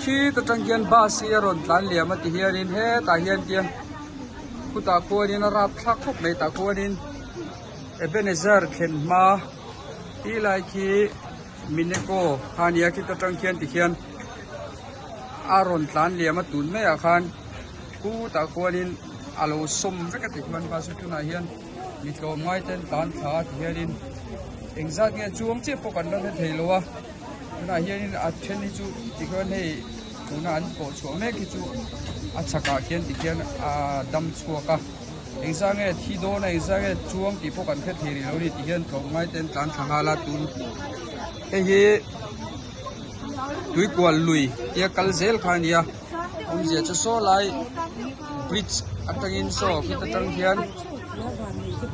Khi ta tang hian bus hi a rawn tlan liam a ti hianin hetah hian tiang khutah khuanin a rapthlak khawp mai tah khuanin Ebenezer thlen hma ti lai khi Mineco kha ania khita tang khian tikhian a rawn tlan liam a tun maiah khan khutah khuanin a lo sawm vek a ti khuan bus chu tunah hian mi tlawmngai te an tlan thla a ti hianin engzat nge chuang chiah pawh kan la hre thei lo a tunah hianin a then hi chu tikhian hei tuna an pawh chhuah mek hi chu a chhakah khian tikhian a dam chhuak a engzah nge thi dawn a engzah nge chuang tih pawh kan hre thei rih lo a ni ti hian tlawmngai te an tlan thla nghal a tun hei hi tuikual lui tia kal zel kha a ni a awmzia chu saw lai bridge atangin saw khita tang hian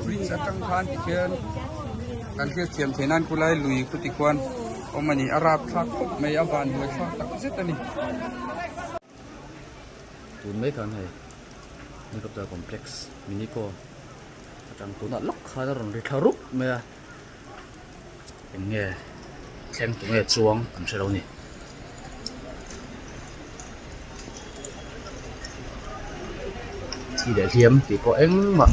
bridge atang khan tikhian kan hriat thiam theih nan khulai lui khu tikhuan awm a ni a rapthlak khawp mai a van buai thlak tak zet a ni. Tun mai khan hei helicopter complex minico atang tunah lawk khan a rawn ri thla rup mai a eng nge thleng tu nge chuang kan hre lo a ni. Thi leh hliam tih pawh engmah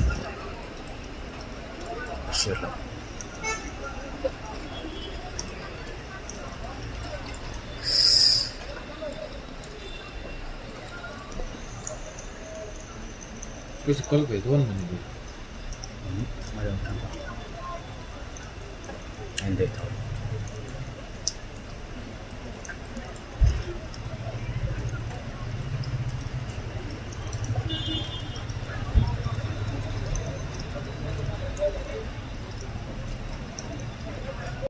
a hriat loh.